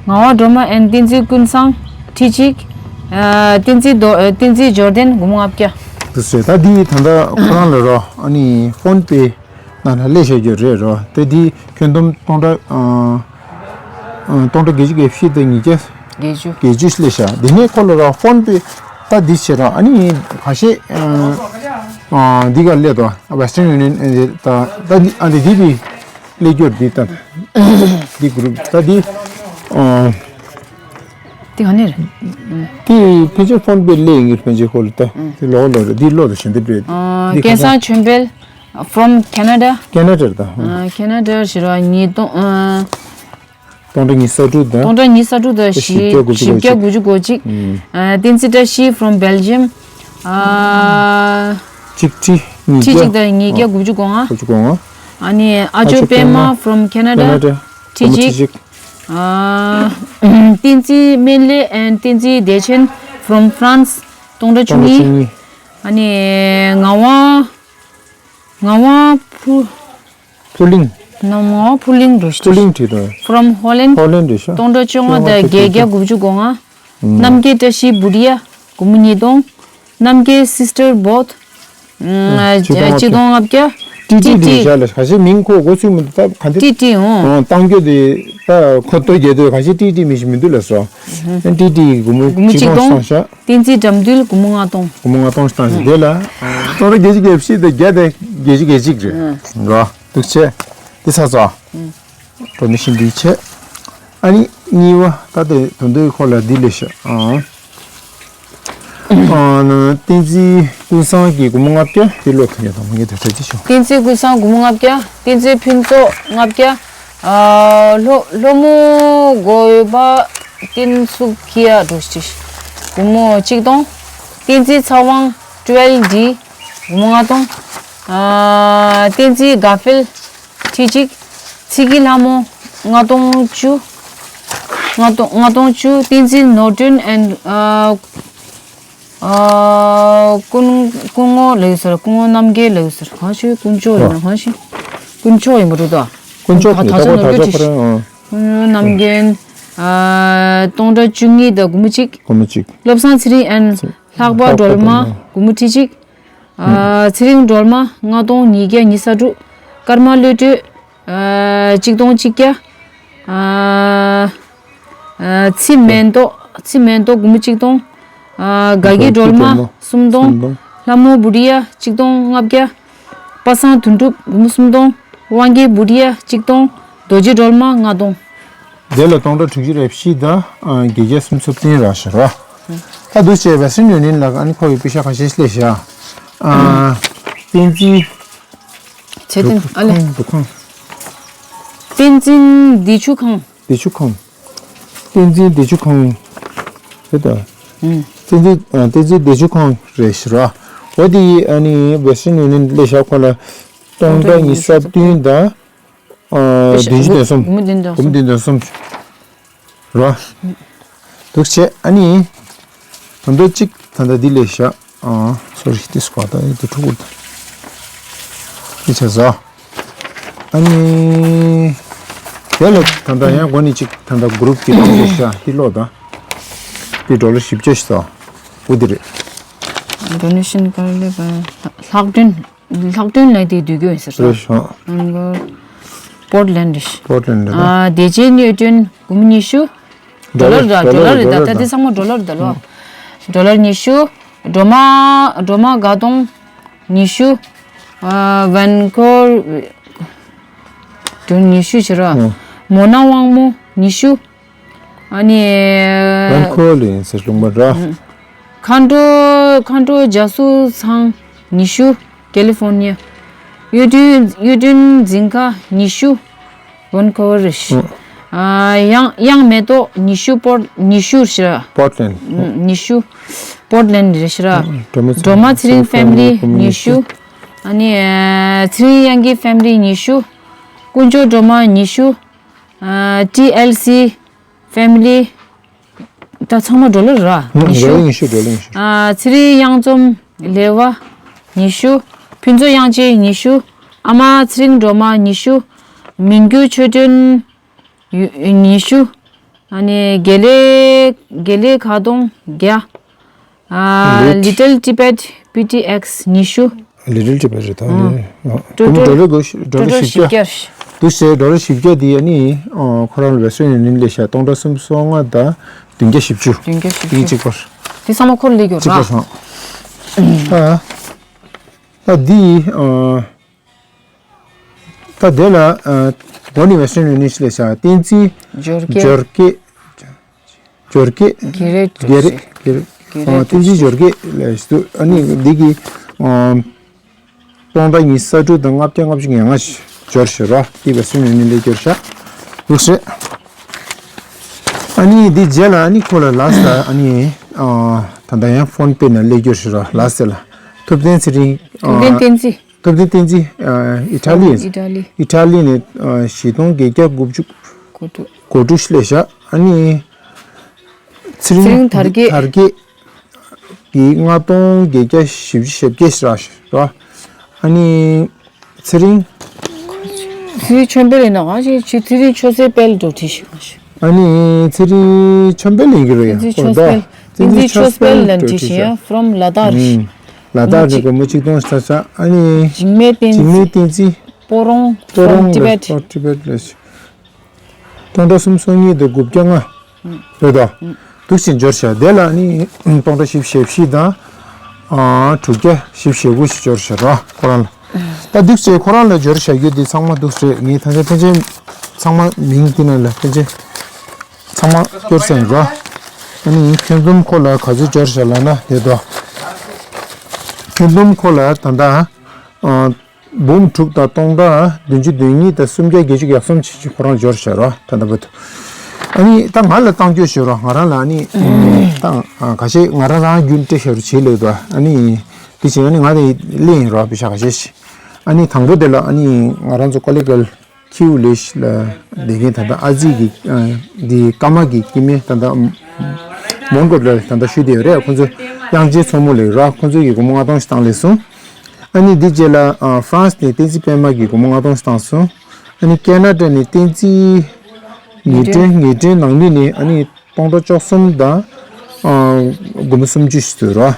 ངག་དབང་སྒྲོལ་མ་ཨན་བསྟན་འཛིན་ཀུན་བཟང་ཁྲི་གཅིག་ཨ་བསྟན་འཛིན་རྡོ་ཨ་བསྟན་འཛིན་འབྱོར་ལྡན་སྒོར་མོ་ལྔ་བརྒྱ། དུ་ཟེར་ད་འདི་ད་ལྟ་ཁོ་རང་ལ་རོ་ཨ་ནི་ཕོན་པེ། ནང་ལ་སླེབས་བཞག་རྒྱུ་རེད་རོ། དེ་དེ་ཁྱོན་བསྡོམས་སྟོང་ཕྲག་ཨ་ཨ་སྟོང་ཕྲག་བརྒྱད་ཅུ་གྱ་བཞི་དང་ཉིས་བརྒྱ་བརྒྱད་ཅུ་བརྒྱད་ཅུ་སླེབས་བཞག་དེ་ནས་ཁོ་ལ་རོ་ཕོན་པེ་ ད་འདི་བྱེད་ར། ཨ་ནི་ཁ་ཤས་ཨ་འདི་ག་སླེབས་དོ། Western Union ཨ་འདི་ཨ་འདི་འདི་བི་སླེབས་རྒྱུར་འདི་ད་འདི་group ད་འདི་ཨ་འདི་ག་ནས་རེད། འདི་ཕལ་ཆེར་PhonePe སླེབས་ཡིན་གྱི། ཕལ་ཆེར་ཁོ་ལ་ད་འདི་ལོག་ལོག་རེད། འདི་ལོག་ད་ཞེ་འདི་རེད། འདི་ཁ་སང་ཆོས་འཕེལ། From Canada. Canada རེད་ད། ཨ་Canada ཞེས་ར་ཉིས་སྟོང་ཨ་སྟོང་ཕྲག་ཉི་ཤུ་རྩ་དྲུག་དང་སྟོང་ཕྲག་ཉི་ཤུ་རྩ་དྲུག་དང་བཞི་བཞི་བརྒྱ་དགུ་བཅུ་གོ་གཅིག་ཨ་བསྟན་འཛིན་བཀྲ་ཤིས་from Belgium ཨ་གཅིག་ཁྲི་ཉིས་ཁྲི་བརྒྱ་གཅིག་དང་ཉིས་བརྒྱ་དགུ་བཅུ་གོ་ལྔ། དགུ་བཅུ་གོ་ལྔ། ཨ་ནི་ཨ་ཅོ་པད་མ་from Canada Canada ཁྲི་གཅིག་ཨ་བསྟན་འཛིན་སྨན་བླ་and བསྟན་འཛིན་བདེ་ཆེན་from France སྟོང་ཕྲག་བཅུ་གཉིས། སྟོང་ཕྲག་བཅུ་གཉིས། ཨ་ནི་ངག་དབང་ངག་དབང་ཕུ་ཕུ་གླིང་། ནམ་ངག་དབང་ཕུ་གླིང་འགྲོ་ཕུ་གླིང་བྲིས་འདུག From Holland ཧོ་ལན་འགྲོ་ཤག་སྟོང་ཕྲག་བཅོ་ལྔ་དང་བརྒྱད་བརྒྱ་དགུ་བཅུ་གོ་ལྔ། རྣམ་རྒྱལ་བཀྲ་ཤིས་བུ་རི་ཡ་སྒོར་མོ་ཉིས་སྟོང་། རྣམ་རྒྱལ་sister both གཅིག་སྟོང་ལྔ་བརྒྱ། ཏི་ཏི་ཏི་ཏི་ཞག་ལ་ཁ་ཤས་མིང་ཁོ་གོ་ཚུལ་མི་འདུག་ད་ག་འདི་ཏི་ཏི་འོང་། གཏང་རྒྱུ་དེ་ད་ཁོ་ཐོ་རྒྱལ་དོད་ཁ་ཤས་ཏི་ཏི་མི་ཞིག་མི་འདུག་ལ་སོ། ཏི་ཏི་སྒོར་མོ་སྒོར་མོ་གཅིག་གཅིག་སྟོང་སྟོང་བཏང་ཤག་བསྟན་འཛིན་དགྲ་འདུལ་སྒོར་མོ་ལྔ་སྟོང་། སྒོར་མོ་ལྔ་སྟོང་ཞིག་བཏང་ཞིག་དེ་ལ་སྟོང་ཕྲག་བརྒྱད་ཅུ་གྱ་བཞི་དང་བརྒྱ་དང་བརྒྱད་ཅུ་གྱ་གཅིག་རེད་འགྲོ། འདུག་བྱས་འདི་ཚ་ཚ། Donation འདི་བྱས། ཨ་ནི་གཉིས་པ་ད་ལྟའི་དོན་དུ་ཁོ་ལ་འདི་ལས་ཤག་ཨང་། ཨ་ནི་བསྟན་འཛིན་ཀུན་བཟང་གི་སྒོར་མོ་ལྔ་བརྒྱ་དེ་ལོ་ཐོན་ཡོད་དང་མ་ངེས་དེ་ཐོས་ཅི་ཤོག་བསྟན་འཛིན་ཀུན་བཟང་སྒོར་མོ་ལྔ་བརྒྱ། བསྟན་འཛིན་ཕུན་ཚོགས་ལྔ་བརྒྱ། ཨ་ལྷོ་ལྷོ་མོ་དགོན་པ་བསྟན་སུ་ཁི་ཡ་འགྲོ་ཤི་སྒོར་མོ་གཅིག་སྟོང་། བསྟན་འཛིན་ཚེ་དབང་twelve D སྒོར་མོ་ལྔ་སྟོང་། ཨ་བསྟན་འཛིན་དགའ་འཕེལ་ཁྲི་གཅིག་ཚེ་སྐྱིད་ལྷ་མོ་ལྔ་སྟོང་བཅུ། ལྔ་སྟོང་ལྔ་སྟོང་བཅུ། བསྟན་འཛིན་ནོར་སྒྲོན་ཨེན་ཨ་ཨ་ཀུན་ཀུན་ངོ་ལགས་ཟེར། ཀུན་ངོ་རྣམ་རྒྱལ་ལགས་ཟེར། གང་ཞིག་དཀོན་མཆོག་ཡིན་ན་གང་ཞིག་དཀོན་མཆོག་ཡིན་པ་འདུག་ད། དཀོན་མཆོག་ད་ད་ཆ་ནོར་རྒྱུ་ཁོ་རང་ཨ། ཀུན་ངོ་རྣམ་རྒྱལ་ཨ་སྟོང་ཕྲག་བཅུ་གཉིས་དང་སྒོར་མོ་གཅིག་སྒོར་མོ་གཅིག་བློ་བཟང་ཚེ་རིང་ཨེན་ལྷག་པ་སྒྲོལ་མ་སྒོར་མོ་ཁྲི་གཅིག་ཨ་ཚེ་རིང་སྒྲོལ་མ་ལྔ་སྟོང་ཉིས་བརྒྱ་ཉི་ཤུ་རྩ་དྲུག་ཀརྨ་བློ་གྲོས་ཨ་གཅིག་སྟོང་གཅིག་བརྒྱ། ཨ་ཨ་ཚེ་མེ་ཏོག་ཚེ་མེ་ཏོག་སྒོར་མོ་གཅིག་སྟོང་། ཨ་དགའ་སྐྱིད་སྒྲོལ་མ་གསུམ་སྟོང་། ལྷ་མོ་བུ་རི་ཡ་གཅིག་སྟོང་ལྔ་བརྒྱ། པ་སངས་དོན་གྲུབ་སྒོར་མོ་གསུམ་སྟོང་། དབང་རྒྱལ་བུ་རི་ཡ་གཅིག་སྟོང་། རྡོ་རྗེ་སྒྲོལ་མ་ལྔ་སྟོང་། དེ་ལ་སྟོང་ཕྲག་དྲུག་ཅུ་རེ་བཞི་དང་ཨ་བརྒྱད་བརྒྱ་སུམ་ཅུ་སོ་བདུན་རག་ཤག་ར། ད་འདུག་བྱས་པའི་སི་ནིའུ་ནིན་ལ་ཨ་ནི་ཁོ་ཡི་པེ་ཤ་ཁ་ཤས་སླེབས་ཤག་ཨ་བསྟན་འཛིན་ཚེ་བརྟན་ཨ་ལེ། འདུ་ཁང་། བསྟན་འཛིན་བདེ་ཆུ་ཁང་། བདེ་ཆུ་ཁང་། བསྟན་འཛིན་བདེ་ཆུ་ཁང་། རེད་ད། ཨུམ། བསྟན་འཛིན་ཨ་བསྟན་འཛིན་བདེ་ཆུ་ཁང་རེད་ཤག་ར། འོ་དེ་ཡི་ཨ་ནི་Western Union སླེབས་ཤག་ཁོ་ལ་སྟོང་ཕྲག་ཉི་ཤུ་རྩ་བདུན་དང་། ཨ་བདུན་ཅུ་དོན་གསུམ། སྒོར་མོ་བདུན་དོན་གསུམ། སྒོར་མོ་བདུན་དོན་གསུམ། ར། འདུག་བྱས་ཨ་ནི། ད་ལྟ་གཅིག་ད་ལྟ་འདི་ལས་བཞག་ཨ་སོ་རི་ཏིས་ཀ་ད་འདི་ཐུག་གུར་ད། འདི་བྱས་ཟ། ཨ་ནི། དེ་ལ་ད་ལྟ་ཡང་སྒོ་ནས་གཅིག་ད་ལྟ་group གི་ཐུག་བྱས་བཞག་འདི་ལོ་ད། འདི་ཌོ་ལར་བཞི་བརྒྱ་ཞིག་ཟ། འོ་འདི་རེད། Donation card ལྷག་དོན། ལྷག་དོན་ལ་དེ་བསྡུས་རྒྱུ་ཡིན་ཟེར་སོང་། རེད་ཤག་ཨང་གོ། Portland རེད། Portland རེད། ཨ་བདེ་ཆེན་གཡུ་སྒྲོན་སྒོར་མོ་ཉི་ཤུ། ཌོ་ལར་རེད། ཌོ་ལར་རེད། ད་ད་དེ་ཚང་མ་ཌོ་ལར་རེད་ད་ལོ། ཌོ་ལར་ཉི་ཤུ། སྒྲོལ་མ་སྒྲོལ་མ་དགའ་གདོང་ཉི་ཤུ། ཨ་ཝན་ཀོ་ཌོན་ཉི་ཤུ་བྱེད་རོགས། མོ་ན་དབང་མོ་ཉི་ཤུ། ཨ་ནི། ཝན་ཁོ་ལི་ཡིན་ཟེར་ལུང་པ་ར། མཁའ་འགྲོ་མཁའ་འགྲོ་རྒྱ་སུ་ཚང་ཉི་ཤུ། ཀེ་ལི་ཧྥོར་ནི་ཡ། གཡུ་སྒྲོན་གཡུ་སྒྲོན་འཛིན་ཁ་ཉི་ཤུ། ཝན་ཁོ་ཝར་རེད། ཨ་གཡང་གཡང་མེ་ཏོག་ཉི་ཤུ། པོར་ཉི་ཤུ་རེད་ཤག་པོར་ལེན་ཉི་ཤུ། པོར་ལེན་རེད་ཤག་སྒྲོལ་མ་ཚེ་རིང་ཕེ་མི་ལི་ཉི་ཤུ། ཨ་ནི་ཚེ་རིང་གཡང་གི་ཕེ་མི་ལི་ཉི་ཤུ། དཀོན་མཆོག་སྒྲོལ་མ་ཉི་ཤུ། ཨ་ཊི་ཨེལ་སི་ཕེ་མི་ལི། ད་ཚང་མ་ཌོ་ལར་ར། ཉི་ཤུ། ཉི་ཤུ་ཉི་ཤུ་ཌོ་ལར་ཉི་ཤུ། ཨ་ཚེ་རིང་གཡང་འཛོམས་ལེ་བ་ཉི་ཤུ། ཕུན་ཚོགས་གཡང་ཆེན་ཉི་ཤུ། ཨ་མ་ཚེ་རིང་སྒྲོལ་མ་ཉི་ཤུ། མི་འགྱུར་ཆོས་སྒྲོན་ཉི་ཤུ། ཨ་ནི་དགེ་ལེགས་དགེ་ལེགས་ཁ་གདོང་བརྒྱ། ཨ་Little Tibet བི་ཊི་ཨེགས་ཉི་ཤུ། Little Tibet རེད་ད་ཨ་ནི། ཀྲོ་ཀྲོ་ཌོ་ལར་དགོས་ཤི་ཌོ་ལར་ཀྲོ་ཀྲོ་བཞི་བརྒྱ། བཞི་བརྒྱ། འདུག་སེ་ཌོ་ལར་བཞི་བརྒྱ་དེ་ཨ་ནི་ཁོ་རང་ལ་བེ་སི་ཊར་ཡུ་ནི་ཡན་ལས་ཤག་སྟོང་ཕྲག་སུམ་ཅུ་སོ་ལྔ་དང་བདུན་བརྒྱ་བཞི་བཅུ། བདུན་བརྒྱ་བཞི་བཅུ། དེ་གཅིག་པར། དེ་ཚང་མ་ཁོ་ལ་སླེབས་ཡོད་ར། ཨ། ད་འདི་ཨ། ད་དེ་ལ་ཨ། གོ་ནི་Western Union ལས་བྱ་བསྟན་འཛིན་འབྱོར་སྐྱེ། འབྱོར་སྐྱེ། འབྱོར་སྐྱེ། དགེ་རེ། དགེ་རེ། དགེ་རེ། དགེ་རེ། ཨ། བསྟན་འཛིན་འབྱོར་སྐྱེ་ལས་སུ། ཨ་ནི་འདི་གི་ཨ། སྟོང་ཕྲག་ཉི་ཤུ་རྩ་དྲུག་དང་ལྔ་བརྒྱ་ལྔ་བཅུ་ང་ལྔ་འབྱོར་ཤག་ར། དེ་བས་སུ་ནི་ནི་ལས་འབྱོར་ཤག་འདུག་ཟེར། ཨ་ནི་འདི་རྗེས་ལ་ཨ་ནི་ཁོ་ལ་ལ་སྟ་ཨ་ནི་ཨ། ད་ལྟ་ཡང་ཕོན་པེ་ནས་ལས་འབྱོར་ཤག་ར། ལ་སྟ་ལ་ཐུབ་བསྟན་ཚེ་རིང་། ཐུབ་བསྟན་བསྟན་འཛིན། ཐུབ་བསྟན་བསྟན་འཛིན། ཨ། ཨི་ཊ་ལི། ཨི་ཊ་ལི། ཨི་ཊ་ལི་ནས་ཨ། བཞི་སྟོང་བརྒྱད་བརྒྱ་དགུ་བཅུ་གོ་དྲུག་གོ་དྲུག་སླེབས་ཤག་ཨ་ནི་ཚེ་རིང་དར་རྒྱས། དར་རྒྱས་ཀྱིས་ལྔ་སྟོང་བརྒྱད་བརྒྱ་བཞི་བཅུ་ཞེ་བརྒྱད་ཤག་ར། ཨ་ནི་ཚེ་རིང་། ཚེ་རིང་ཆོས་འཕེལ་ཡིན་ན་ག་ཞིག་ཅི། ཚེ་རིང་ཆོས་སེ་དཔལ་འགྲོ་བྲིས་ཤིག་ག་ཞིག་ཨ་ནི་ཚེ་རིང་ཆོས་འཕེལ་ཡིན་གྱི་རེད་ཡ། ཚེ་རིང་ཆོས་འཕེལ། ཚེ་རིང་ཆོས་འཕེལ་ལ་འགྲོ་བྲིས་ཤིག་ཡ། From Ladakh། ལ་དྭགས་ནས་སྒོར་མོ་གཅིག་སྟོང་ཤ་ཤ། ཨ་ནི་འཇིགས་མེད་བསྟན་འཛིན། སྤོ་རོང་། སྤོ་རོང་། From Tibet། From Tibet ལ། སྟོང་ཕྲག་སུམ་སྟོང་གཉིས་དང་དགུ་བརྒྱ་ལྔ། རེད་དོ། འདུག་ཅིང་འབྱོར་ཤག་དེ་ལ་ནི་སྟོང་ཕྲག་བཞི་བཅུ་ཞེ་བཞི་དང་། ཨ། དྲུག་བརྒྱ་བཞི་བཅུ་ཞེ་དགུ་ཞིག་འབྱོར་ཤག་ར། ཁོ་རང་ལ། ད་འདུག་ཅེས་ཁོ་རང་ལ་འབྱོར་ཤག་ཡོད་དེ་ཚང་མ་འདུག་ཟེར། ངས་ཐམས་ཅད་ཕན་ཆད་ཚང་མ་མིང་དེ་ནང་ལ་ཕན་ཆད་ཚང་མ་སྐྱོར་ཟིན་ར། ཨ་ནི་ཁྱོན་བསྡོམས་ཁོ་ལ་ག་ཚོད་འབྱོར་ཤག་ལབ་ན་དེ་དོ། ཁྱོན་བསྡོམས་ཁོ་ལ་ད་ལྟ། ཨ། འབུམ་དྲུག་དང་སྟོང་ཕྲག་བདུན་ཅུ་དོན་གཉིས་དང་སུམ་བརྒྱ་བརྒྱད་ཅུ་གྱ་གསུམ་ཅིག་ཅིག་ཁོ་རང་འབྱོར་ཤག་ར། ད་ལྟ་བར་དུ། ཨ་ནི་ད་ང་ལ་བཏང་རྒྱུ་ཞུ་རོགས། ང་རང་ལ་ཨ་ནི་ད་ཁ་ཤས་ང་རང་རང་རྒྱུན་སྤྲད་ཤག་རུ་བྱེད་ལེ་དོ། ཨ་ནི་དེ་བྱས་ཨ་ནི་ང་དེ་ལེན་རོགས་པའི་ཤག་ཁ་ཤས་ཤིག་ཨ་ནི་དང་པོ་དེ་ལ་ཨ་ནི་ང་རང་ཚོ་ཀོ་ལེ་གལ་ཁིའུ་ལེ་ཤི་ལ་བསྡད་མཁན་ད་ལྟ་ཨ་ཙི་གི་འདི་ཀ་མ་གི་སྐྱེ་དམན་ད་ལྟ་མོན་གྷོ་ལ་ད་ལྟ་ཤུལ་དེ་ཡོད་རེད། ཁོང་ཚོ་དབྱངས་ཅན་མཚོ་མོ་ལེགས་ར། ཁོང་ཚོ་གི་སྒོར་མོ་ལྔ་སྟོང་ཞིག་བཏང་ལེ་སོང་། ཨ་ནི་འདི་རྗེས་ལ་ཨ་ཧྥ་རན་སི་ནས་བསྟན་འཛིན་པད་མ་གིས་སྒོར་མོ་ལྔ་སྟོང་ཞིག་བཏང་སོང་། ཨ་ནི་ཁེ་ན་ཌ་ནས་བསྟན་འཛིན་ངེས་སྒྲོན། ངེས་སྒྲོན་ནང་མི་ནས་ཨ་ནི་སྟོང་ཕྲག་བཅུ་གསུམ་དང་ཨ་སྒོར་མོ་སུམ་ཅུ་ཞིག་བཟོས་རོགས།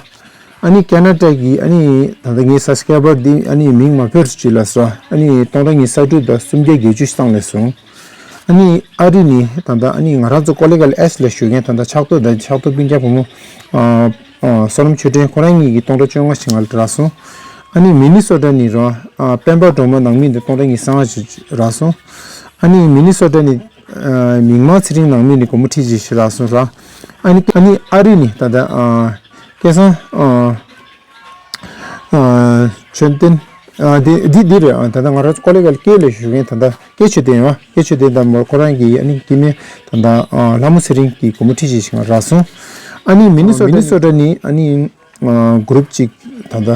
ཨ་ནི་ཁེ་ན་ཌ་གི་ཨ་ནི་ད་ལྟ་ངའི་སབ་སི་ཀ་རའི་བར་འདི་ཨ་ནི་མིང་མ་འབོད་རོགས་བྱེད་ལབ་སོང་། ཨ་ནི་སྟོང་ཕྲག་ཉི་ཤུ་རྩ་དྲུག་དང་སུམ་བརྒྱ་བརྒྱད་ཅུ་ཞིག་བཏང་ལེ་སོང་། ཨ་ནི་ཨ་རི་ནས་ད་ལྟ་ཨ་ནི་ང་རང་ཚོ་ཀོ་ལེ་གལ་ཨེས་ལ་ཞུགས་མཁན་ད་ལྟ་ཕྱག་ཐོ་དང་ཕྱག་ཐོ་སྤུན་ཀྱག་བུ་མོ་ཨ་ཨ་བསོད་ནམས་ཆོས་སྒྲོན་ཁོ་རང་གཉིས་ཀྱིས་སྟོང་ཕྲག་བཅོ་ལྔ་ཞིག་ང་ལ་རག་སོང་། ཨ་ནི་མི་ནི་སོ་ཊ་ནས་རོ་ཨ་སྤེན་པ་སྒྲོལ་མ་ནང་མི་འདི་སྟོང་ཕྲག་ཉི་ཤུ་རྩ་ལྔ་ཞིག་རག་སོང་། ཨ་ནི་མི་ནི་སོ་ཊ་ནས་ཨ་མིག་དམར་ཚེ་རིང་ནང་མི་ནི་སྒོར་མོ་ཁྲི་གཅིག་ཞིག་རག་སོང་ར། ཨ་ནི་ཨ་ནི་ཨ་རི་ནས་ད་ལྟ་ཨ་སྐལ་བཟང་ཨ་ཨ་ཆོས་ལྡན། ཨ་འདི་འདི་འདི་རེད། ཨ་ད་ལྟ་ང་རང་ཚོ་ཀོ་ལེ་གལ་སྐད་ལ་ཞུ་མཁན་ད་ལྟ་སྐད་ཆོས་ལྡན་ཡོད། སྐད་ཆོས་ལྡན་དང་མོ་ཁོ་རང་གི་ཨ་ནི་སྐྱེ་དམན་ད་ལྟ་ཨ་ལྷ་མོ་ཚེ་རིང་གི་སྒོར་མོ་ཁྲི་གཅིག་ཞིག་ང་རག་སོང་། ཨ་ནི་མི་ནི་སོ་ཊ་ནས་ཨ་ནི་ཨ་གུ་རུབ་གཅིག་ད་ལྟ་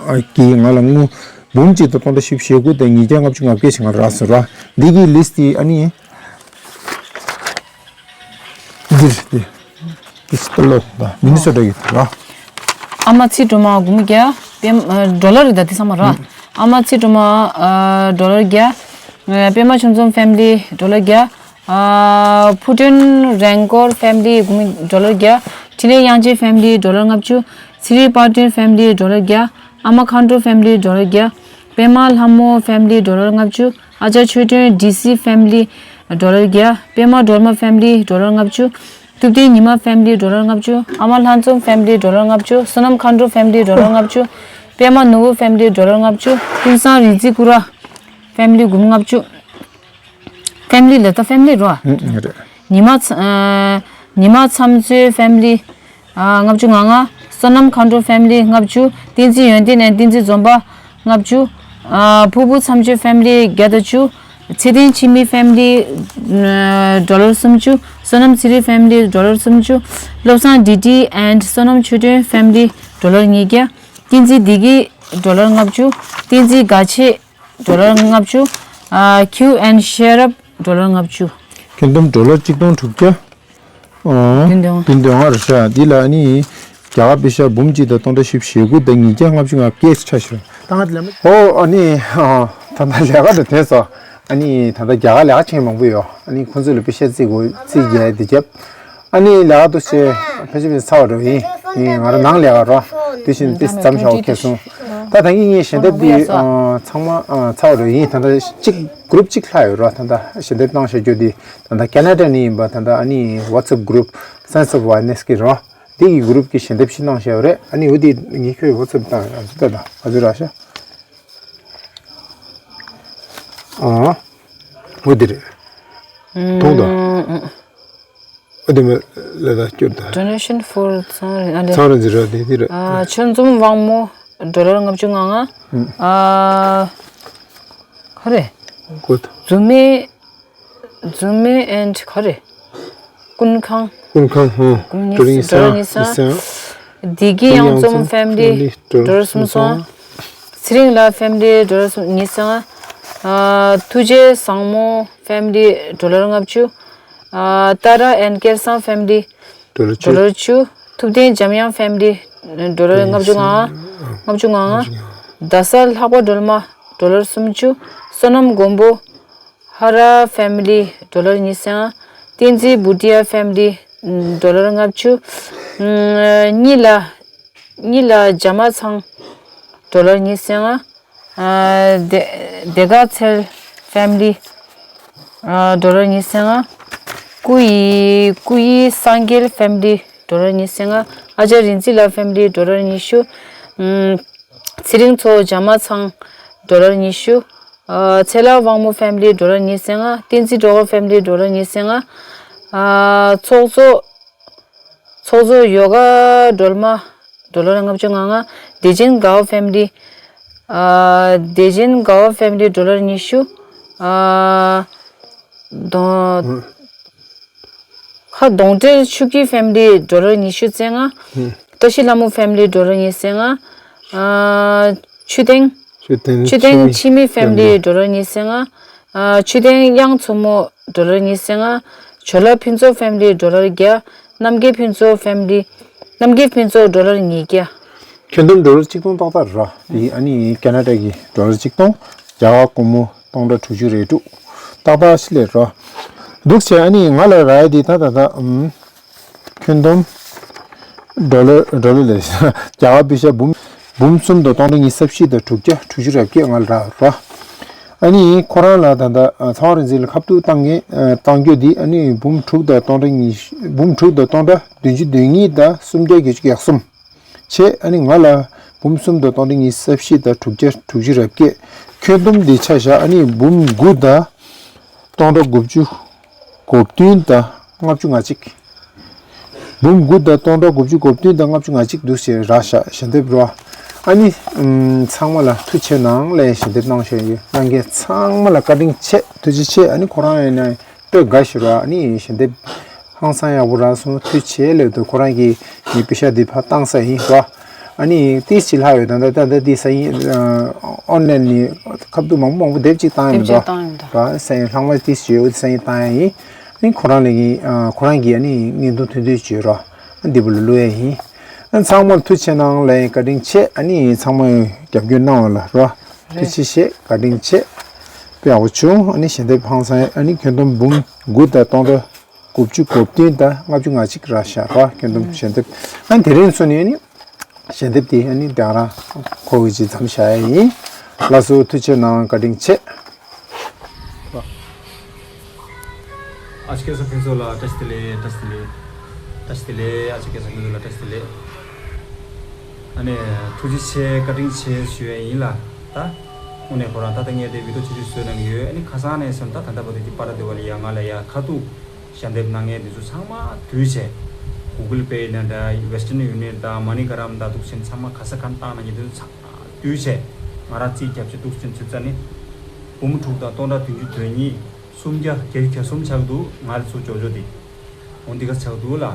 ཨ་གིས་ང་ལ་དངུལ་འབུམ་གཅིག་དང་སྟོང་ཕྲག་བཞི་བཅུ་ཞེ་དགུ་དང་ཉིས་བརྒྱ་ལྔ་བཅུ་ང་བརྒྱད་ཞིག་ང་རག་སོང་ར། འདི་གི་ལིསི་ཊི་ཨ་ནི་འདིར་འདི། ཏི་སི་ཏི་ལོ་ད་མི་ནི་སོ་ཊ་གི་ར། ཨ་མ་ཚེ་སྒྲོལ་མ་སྒོར་མོ་བརྒྱ། པད་མ་ཨ་ཌོ་ལར་རེད་ད་དེ་ཚང་མ་ར། ཨ་མ་ཚེ་སྒྲོལ་མ་ཨ་ཌོ་ལར་བརྒྱ། ཨ་པད་མ་ཆུང་འཛོམས་ཕེ་མི་ལི་ཌོ་ལར་བརྒྱ། ཨ་ཕུ་ཏོན་རན་ཀོར་ཕེ་མི་ལི་སྒོར་མོ་ཌོ་ལར་བརྒྱ། འཕྲིན་ལས་དབྱངས་ཅན་ཕེ་མི་ལི་ཌོ་ལར་ལྔ་བཅུ། ཚེ་རིང་དཔལ་སྒྲོན་ཕེ་མི་ལི་ཌོ་ལར་བརྒྱ། ཨ་མ་མཁའ་འགྲོ་ཕེ་མི་ལི་ཌོ་ལར་བརྒྱ། པད་མ་ལྷ་མོ་ཕེ་མི་ལི་ཌོ་ལར་ལྔ་བཅུ། ཨ་ཅག་ཆོས་སྒྲོན་ཌི་སི་ཕེ་མི་ལི་ཌོ་ལར་བརྒྱ། པད་མ་སྒྲོལ་མ་ཕེ་མི་ལི་ཌོ་ལར་ལྔ་བཅུ། ཐུབ་བསྟན་ཉི་མ་ཕེ་མི་ལི་ཌོ་ལར་ལྔ་བཅུ། ཨ་མ་ལྷ་འཛོམས་ཕེ་མི་ལི་ཌོ་ལར་ལྔ་བཅུ། བསོད་ནམས་མཁའ་འགྲོ་ཕེ་མི་ལི་ཌོ་ལར་ལྔ་བཅུ། པད་མ་ནོར་བུ་ཕེ་མི་ལི་ཌོ་ལར་ལྔ་བཅུ། ཀུན་བཟང་རིག་འཛིན་སྐུ་ར་ཕེ་མི་ལི་སྒོར་མོ་ལྔ་བཅུ། ཕེ་མི་ལི་ལ་ད་ཕེ་མི་ལི་རོ། ཨ་རེད། ཉི་མ་ཚ་ཨ་ཉི་མ་མཚམས་གཙོའི་ཕེ་མི་ལི་ཨ་ལྔ་བཅུ་ང་ལྔ། བསོད་ནམས་མཁའ་འགྲོ་ཕེ་མི་ལི་ལྔ་བཅུ། བསྟན་འཛིན་ཡོན་ཏན་ཨན་བསྟན་འཛིན་འཛོམས་པ་ལྔ་བཅུ། ཨ་ཕུར་བུ་མཚམས་གཅོད་ཕེ་མི་ལི་བརྒྱ་དང་བཅུ། ཚེ་བརྟན་འཆི་མེད་ཕེ་མི་ལི་ཨ་ཌོ་ལར་སུམ་ཅུ། བསོད་ནམས་ཚེ་རིང་ཕེ་མི་ལི་ཌོ་ལར་སུམ་ཅུ། བློ་བཟང་ཌི་ཌི་ཨན་བསོད་ནམས་ཆོས་སྒྲོན་ཕེ་མི་ལི་ཌོ་ལར་ཉིས་བརྒྱ། བསྟན་འཛིན་བདེ་སྐྱིད་ཌོ་ལར་ལྔ་བཅུ། བསྟན་འཛིན་དགའ་ཆེ་ཌོ་ལར་ལྔ་བཅུ། ཨ་ཁིའུ་ཨན་ཤེས་རབ་ཌོ་ལར་ལྔ་བཅུ། ཁྱོན་བསྡོམས་ཌོ་ལར་གཅིག་སྟོང་དྲུག་བརྒྱ། ཨོ། བདུན་དོན་ལྔ། བདུན་དོན་ལྔ་རེད་ཤག་འདི་ལ་ནི་རྒྱ་གར་པེ་ཤ་འབུམ་གཅིག་དང་སྟོང་ཕྲག་བཞི་བཅུ་ཞེ་དགུ་དང་ཉིས་བརྒྱ་ལྔ་བཅུ་ང་བརྒྱད་ཆགས་ཤག་ད་ང་དེ་ལ་མི། ཨོ་ཨ་ནི་ཨ་ད་ལྟ་ལས་ཀ་དེ་དེ་སོ། ཨ་ནི་ད་ལྟ་རྒྱ་གར་ལས་ཀ་བྱེད་མཁན་མང་པོ་ཡོད། ཨ་ནི་ཁོང་ཚོ་ལ་པེ་ཤ་རྩིས་དགོས། རྩིས་རྒྱག་དེ་རྒྱབ། ཨ་ནི་ལས་ཀ་འདུག་སེ་ཕལ་ཆེར་ཚར་བ་འགྲོ་ཡིན། ཨ་ནི་ང་རང་ནང་ལས་ཀ་རོ། དེ་བཞིན་དཔེ་མཚམས་བཞག་འཁེལ་སོང་། ད་ད་གིན་ངས་ཞལ་འདེབས་འདི་ཨ་ཚང་མ་ཨ་ཚར་བ་རེད་ཡིན། ད་ལྟ་གཅིག་གུ་རུབ་གཅིག་ལྷག་ཡོད་ར། ད་ལྟ་ཞལ་འདེབས་གནང་བཞག་རྒྱུ་འདི་ད་ལྟ་ཁེ་ན་ཌ་ནས་ཡིན་པ། ད་ལྟ་ཨ་ནི་WhatsApp group Sons of Oneness གི་རོ། དེ་གི་གུ་རུབ་ཀྱི་ཞལ་འདེབས་ཤིག་གནང་བཞག་ཡོད་རེད། ཨ་ནི་འོ་དེ་ངས་ཁྱོད་ཀྱི་ཝ་ཚབ་བཏང་ཡོད། ཨ་ཙི་ད་ད་ཨ་ཙི་ར་ཤ། ཨ། འོ་དེ་རེད། མཐོང་དང་། ཨ་དེ་མ་ལ་ད་སྐྱོར་ད། Donation for ཚང་རིག་ཨ་ལེ། ཚང་རིག་འཛིན་ར་དེ་དེ་རེད། ཨ་ཆོས་འཛོམས་དབང་མོ་ཌོ་ལར་ལྔ་བཅུ་ང་ལྔ། ཨ་ག་རེ། གོ་ད། རྫུན་མའི་རྫུན་མའི་ཨེན་ག་རེ། ཀུན་ཁང་། ཀུན་ཁང་ཧང་། ཀུན་ཉིས་ཌོ་ལར་ཉི་སང་ཉི་སང་། བདེ་སྐྱིད་གཡང་འཛོམས་ཕེམ་ལི་ཌོ་ལར་སུམ་སོང་། ཚེ་རིང་ལ་ཕེམ་ལི་ཌོ་ལར་སུམ་ཉི་སང་། ཨ་ཐུགས་རྗེ་བཟང་མོ་ཕེམ་ལི་ཌོ་ལར་ལྔ་བཅུ། ཨ་ཏཱ་ར་ཨེན་སྐལ་བཟང་ཕེམ་ལི་ཌོ་ལར་བཅུ། ཐུབ་བསྟན་འཇམ་དབྱངས་ཕེམ་ལི་ཌོ་ལར་ལྔ་བཅུ་ང་ལྔ། ལྔ་བཅུ་ང་ལྔ། རྡ་ས་ལྷག་པ་སྒྲོལ་མ་ཌོ་ལར་སུམ་ཅུ། བསོད་ནམས་མགོན་པོ་ཧ་ར་ཕེམ་ལི་ཌོ་ལར་ཉི་སང་། བསྟན་འཛིན་བུ་ཏི་ཡ་ཕེམ་ལི་ཌོ་ལར་ལྔ་བཅུ། གཉིས་ལ་གཉིས་ལ་ཇ་མ་ཚང་ཌོ་ལར་ཉི་སང་། ཨ་བདེ་བདེ་དགའ་ཚལ་ཕེམ་ལི་ཨ་ཌོ་ལར་ཉི་སང་། སྐུ་ཡི་སྐུ་ཡི་སངས་རྒྱས་ཕེམ་ལི་ཌོ་ལར་ཉི་སང་། ཨ་ཅག་རིན་ཚི་ལ་ཕེམ་ལི་ཌོ་ལར་ཉི་ཤུ། ཚེ་རིང་མཚོ་ཇ་མ་ཚང་ཌོ་ལར་ཉི་ཤུ། ཨ་ཚེ་ལྷ་དབང་མོ་ཕེམ་ལི་ཌོ་ལར་ཉི་སང་། བསྟན་འཛིན་སྒྲོལ་དཀར་ཕེམ་ལི་ཌོ་ལར་ཉི་སང་། ཨ་ཚོགས་གཙོ་ཚོགས་གཙོ་ཡོ་ག་སྒྲོལ་མ་ཌོ་ལར་ལྔ་བཅུ་ང་ལྔ། བདེ་ཆེན་དགའ་བ་ཕེམ་ལི། ཨ་བདེ་ཆེན་དགའ་བ་ཕེམ་ལི་ཌོ་ལར་ཉི་ཤུ། ཨ་གདོང་། ཁ་གདོང་སྤྲེལ་ཆུ་སྐྱིད་ཕེམ་ལི་ཌོ་ལར་ཉི་ཤུ་རྩ་ལྔ། བཀྲ་ཤིས་ལྷ་མོ་ཕེམ་ལི་ཌོ་ལར་ཉི་སང་། ཨ་ཆུ་སྟེང་། ཆུ་སྟེང་ཆུ་སྟེང་འཆི་མེད་ཕེམ་ལི་ཌོ་ལར་ཉི་སང་། ཨ་ཆུ་སྟེང་གཡང་མཚོ་མོ་ཌོ་ལར་ཉི་སང་། ཇོ་ལ་ཕུན་ཚོགས་ཕེམ་ལི་ཌོ་ལར་བརྒྱ། རྣམ་རྒྱལ་ཕུན་ཚོགས་ཕེམ་ལི། རྣམ་རྒྱལ་ཕུན་ཚོགས་ཌོ་ལར་ཉིས་བརྒྱ། ཁྱོན་བསྡོམས་ཌོ་ལར་གཅིག་སྟོང་ཏག་ཏག་རེད་ར། དེ་ཨ་ནི་ཁེ་ན་ཌ་གི་ཌོ་ལར་གཅིག་སྟོང་། རྒྱ་གར་སྒོར་མོ་སྟོང་ཕྲག་དྲུག་ཅུ་རེ་དྲུག་ཏག་ཏག་ཞིག་སླེབས་ར། འདུག་བྱས་ཨ་ནི་ང་ལ་རག་ཡ་དེ་ད་ད་ད་ཨམ། ཁྱོན་བསྡོམས་ཌོ་ལར་ཌོ་ལར་ལས་རྒྱ་གར་པེ་ཤ་འབུམ་འབུམ་གསུམ་དང་སྟོང་ཕྲག་ཉི་ཤུ་རྩ་བཞི་དང་དྲུག་བརྒྱ་དྲུག་ཅུ་རེ་བརྒྱད་ང་ལ་རག་ར། ཨ་ནི་ཁོ་རང་ལ་ད་ལྟ་ཚང་བ་རིག་འཛིན་ལ་ཁ་ཐུག་བཏང་མཁན་བཏང་རྒྱུ་འདི་ཨ་ནི་འབུམ་དྲུག་དང་སྟོང་ཕྲག་ཉི་ཤུ་འབུམ་དྲུག་དང་སྟོང་ཕྲག་བདུན་ཅུ་དོན་གཉིས་དང་སུམ་བརྒྱ་བརྒྱད་ཅུ་གྱ་གསུམ་བྱས། ཨ་ནི་ང་ལ་འབུམ་གསུམ་དང་སྟོང་ཕྲག་ཉི་ཤུ་རྩ་བཞི་དང་དྲུག་བརྒྱ་དྲུག་ཅུ་རེ་བརྒྱད། ཁྱོན་བསྡོམས་འདི་ཆ་བཞག་ཨ་ནི་འབུམ་དགུ་དང་སྟོང་ཕྲག་དགུ་བཅུ་གོ་བདུན་དང་ལྔ་བཅུ་ང་གཅིག་འབུམ་དགུ་དང་སྟོང་ཕྲག་དགུ་བཅུ་གོ་བདུན་དང་ལྔ་བཅུ་ང་གཅིག་འདུག་ཟེར་རག་ཤག་ཞལ་འདེབས་རོ། ཨ་ནི་ཨམ་ཚང་མ་ལ་ཐུགས་རྗེ་ཆེ་གནང་ལབ་ཞལ་འདེབས་གནང་བཞག་ཡོད། གནང་མཁན་ཚང་མ་ལ་བཀའ་དྲིན་ཆེ། ཐུགས་རྗེ་ཆེ། ཨ་ནི་ཁོ་རང་ཡིན་ན་དཔེ་དགའ་ཞིག་རོ། ཨ་ནི་ཞལ་འདེབས་ཧང་སང་ཡག་པོ་རག་སོང་། ཐུགས་རྗེ་ཆེ་ལབ་འདུག་ཁོ་རང་གིས་ངའི་པེ་ཤ་འདི་ཕར་བཏང་ས་ཡིན་རོ། ཨ་ནི་ཏིས་ཅི་ལྷག་ཡོད། ད་ལྟ་ད་ལྟ་འདི་ས་ཡིན་ཨོན་ལན་ནི་ཁ་ཐུག་མང་པོ་མང་པོ་དེབ་ཅིག་བཏང་ཡོད་དེབ་ཅིག་འདུག་བཏང་ཡོད་འདུག་རོ། ས་ཡིན་ལྷག་མ་ཏིས་ཅི་ཡོད་ས་ཡིན་བཏང་ཡ་ཡིན། ཨ་ནི་ཁོ་རང་ལ་ངས་ཨ་ཁོ་རང་གིས་ཨ་ནི་བརྙན་ཐུང་ཐུང་ཐུང་བྱོས་རོགས། ཨ་འདི་བུ་ལ་བླུག་ཡ་ཡིན། ཨ་ཚང་མར་ཐུགས་རྗེ་ཆེ་གནང་ལབ་ཡིན། བཀའ་དྲིན་ཆེ། ཨ་ནི་ཚང་མས་རྒྱབ་སྐྱོར་གནང་བ་ལ་རོགས། ཐུགས་རྗེ་ཆེ། བཀའ་དྲིན་ཆེ། དཔེ་ཡག་པོ་བྱུང་། ཨ་ནི་ཞལ་འདེབས་ཧང་སང་། ཨ་ནི་ཁྱོན་བསྡོམས་འབུམ་དགུ་དང་སྟོང་ཕྲག་དགུ་བཅུ་གོ་བདུན་དང་ལྔ་བཅུ་ང་གཅིག་རག་ཤག་རོགས། ཁྱོན་བསྡོམས་ཞལ་འདེབས། ཨ་ནི་དེ་རིང་ཚོ་ནས་ཨ་ནི། ཞལ་འདེབས་དེ་ཨ་ནི་དེང་རང་ཁོ་གི་ཅིག་མཚམས་བཞག་ཡ་ཡིན། ལགས་སོ། ཐུགས་རྗེ་གནང་། བཀའ་དྲིན་ཆེ། ཨ་ཅག་སྐལ་བཟང་ཕུན་ཚོགས་ལ་བཀྲ་ཤིས་བདེ་ལེགས། བཀྲ་ཤིས་བདེ་ལེགས། བཀྲ་ཤིས་བདེ་ལེགས། ཨ་ཅག་སྐལ་བཟང་ཕུན་ཚོགས་ལ་བཀྲ་ཤིས་བདེ་ལེགས། ཨ་ནི་ཐུགས་རྗེ་ཆེ། བཀའ་དྲིན་ཆེ་ཞུ་ཡ་ཡིན་ལ། ད་དངོས་གནས་ཁོ་རང་ད་ལྟ་ངས་དེ་བི་ཌིའོ་ཆུང་ཆུང་བཟོས་གནང་གི་ཡོད། ཨ་ནི་ཁ་སང་ནས་བཟུང་ད་ད་ལྟ་བར་དུ་ཀྱི་པར་དེ་བ་ལ་ཡ་ང་ལ་ཡ་ཁ་ཐུག་ཞལ་འདེབས་གནང་མཁན་དེ་ཚོ་ཚང་མ་བསྡུས་བྱས། གུ་གལ་པེ་ཡིན་ན་འདྲ། Western Union དང་MoneyGram དང་འདུག་ཟིན་ཚང་མ་ག་ས་གང་བཏང་གནང་མཁན་དེ་ཚོ་ཚང་མ་བསྡུས་བྱས། ང་རང་རྩིས་རྒྱབ་བྱས་འདུག་ཟིན་ཚུད་ཙ་ནི། འབུམ་དྲུག་དང་སྟོང་ཕྲག་བདུན་ཅུ་དོན་གཉིས། སུམ་བརྒྱ་བརྒྱད་ཅུ་གྱ་གསུམ་ཆགས་འདུག་ང་ལ་ཚུར་འབྱོར་འབྱོར་དེ། འོ་འདི་ག་ཆགས་འདུག་ལ།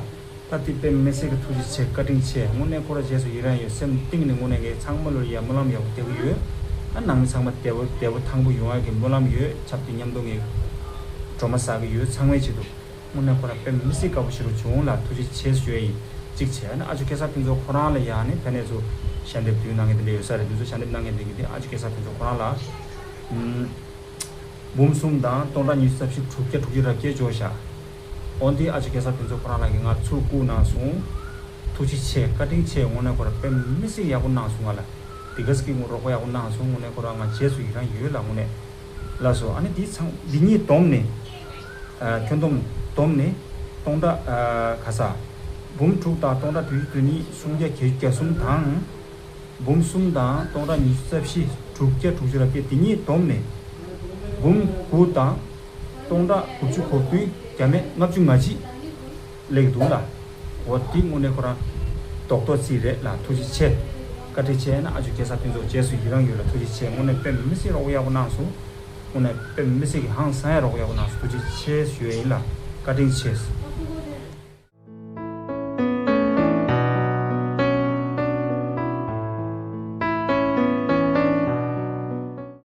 ད་དེ་དཔེ་མི་སྲིད་ཀྱི་ཐུགས་རྗེ་ཆེ། བཀའ་དྲིན་ཆེ། དངོས་གནས་ཁོ་ར་རྗེས་སུ་ཡི་རང་ཡོད། སེམས་གཏིང་ནས་དངོས་གནས་ངས་ཚང་མ་ལོ་ལ་ཡ་སྨོན་ལམ་ཡག་པོ་རྒྱག་གི་ཡོད། ཨ་ནང་མི་ཚང་མ་བདེ་པོ་བདེ་པོ་ཐང་པོ་ཡོང་ཡག་གི་སྨོན་ལམ་ཡོད། ཆབ་དེ་མཉམ་དུ་ངས་སྒྲོལ་མ་བསག་གི་ཡོད། ཚང་མའི་ཆེད་དུ། དངོས་གནས་ཁོ་ར་དཔེ་མི་སྲིད་དགའ་པོ་ཞེ་དྲག་བྱུང་ལ། ཐུགས་རྗེ་ཆེ་ཞུ་ཡ་ཡིན། གཅིག་བྱས་ཨ་ནི་ཨ་ཅོ་སྐལ་བཟང་ཕུན་ཚོགས་ཁོ་རང་ལ་ཡ་ཨ་ནི་ཕ་ནས་ཚུར་ཞལ་འདེབས་བསྡུས་གནང་མཁན་དེ་འདྲ་ཡོད་ས་རེད། འདི་ཚོ་ཞལ་འདེབས་གནང་མཁན་དེ་གི་དེ་ཨ་ཅོ་སྐལ་བཟང་ཕུན་ཚོགས་ཁོ་རང་ལ། ཨུམ། འབུམ་གསུམ་དང་སྟོང་ཕྲག་ཉི་ཤུ་རྩ་བཞི་དྲུག་བརྒྱ་དྲུག་ཅུ་རེ་བརྒྱད་འབྱོར་བཞག་འོ་འདི་ཨ་ཅོ་སྐལ་བཟང་ཕུན་ཚོགས་ཁོ་རང་ལ་གི་ང་ཚུར་བསྐུར་གནང་སོང་། ཐུགས་རྗེ་ཆེ། བཀའ་དྲིན་ཆེ། དངོས་གནས་ཁོ་ར་དཔེ་མི་སྲིད་ཡག་པོ་གནང་སོང་། ང་ལ་འདི་ག་ཟིག་གི་རོགས་པ་ཡག་པོ་གནང་སོང་། དངོས་གནས་ཁོ་ར་ང་རྗེས་སུ་ཡི་རང་ཡོད་ལ་དངོས་གནས། ལགས་སོ། ཨ་ནི་འདི་ཚང་འདི་གཉིས་བསྡོམས་ནས། ཨ་ཁྱོན་བསྡོམས་བསྡོམས་ནས་སྟོང་ཕྲག་ཨ་ག་ས། འབུམ་དྲུག་དང་སྟོང་ཕྲག་དྲུག་ཅུ་དོན་གཉིས་སུམ་བརྒྱ་གྱ་གསུམ་དང་། འབུམ་གསུམ་དང་སྟོང་ཕྲག་ཉི་ཤུ་རྩ་བཞི་དྲུག་བརྒྱ་དྲུག་ཅུ་རེ་བརྒྱད་དེ་གཉིས་བསྡོམས་ནས། འབུམ་དགུ་དང་སྟོང་ཕྲག་དགུ་བཅུ་གོ་བདུན་བརྒྱ་མེད་ལྔ་བཅུ་ང་གཅིག་སླེབས་འདུག་ལ། འོ་དེ་དངོས་གནས་ཁོ་རང་རྡོག་རྡོག་ཅིག་རེད་ལ། ཐུགས་རྗེ་ཆེ། བཀའ་དྲིན་ཆེ་ན་ཨ་ཇོ་རྒྱལ་ས་ཕུན་ཚོགས་རྗེས་སུ་ཡི་རང་ཡོད་ལ། ཐུགས་རྗེ་ཆེ། དངོས་གནས་དཔེ་མི་སྲིད་རོགས་ཡག་པོ་གནང་སོང་། དངོས་གནས་དཔེ་མི་སྲིད་ཀྱི་ཧང་སང་ཡ་རོགས་ཡག་པོ་གནང་སོང་། ཐུགས་རྗེ་ཆེ་ཞུ་ཡ་ཡིན་ལ། བཀའ་དྲིན་ཆེ།